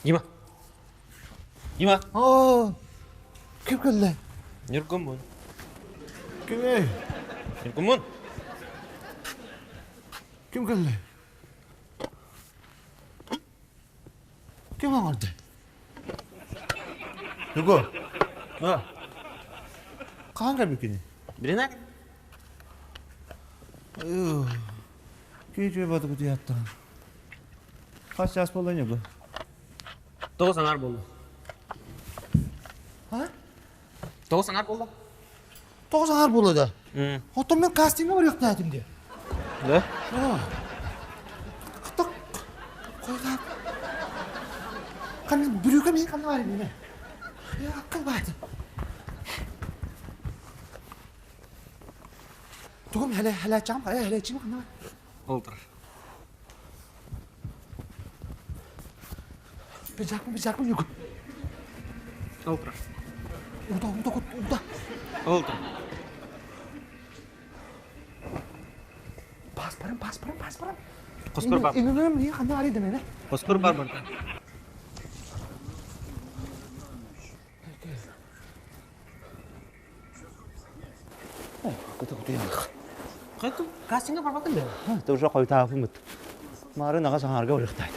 Дима. Дима. Оо, ким кэллэ? Ньургуммун. Кимий? Ньургуммун. Ким кэллэ? Ким оҥорду? Ньургу. А. Хаһан кэлбиккиний? Билинэ? Киһи үчүгэй баҕатык утуйааттаҕын. Хас чаас буолла Ньургу? Тоҕус аҥаар буолла. А? Тоҕус аҥаар буолла. Тоҕус аҥаар буолла да? Оттон мен кастиҥҥа барыахтаатым дии. Да? Хата хойутаап. Ханна бүрүүкэ миин ханна баар миинэ? Аккыл бааты. Тугум хэлэ хэлээччэҕим хайа хэлээччим ханна бар? Ол турар. Пиджакпын пиджакпын югу. Ол турар. Уда уда уда. Ол турар. Паспорым паспорым паспорым. Хоспор бар. Инуным не ханна арыйдым эне. Хоспор бар барда. Кастиҥҥа барбаккын да? Ты уже хойутаабыммыт. Маарын аҕа саҥарга барыахтаайт.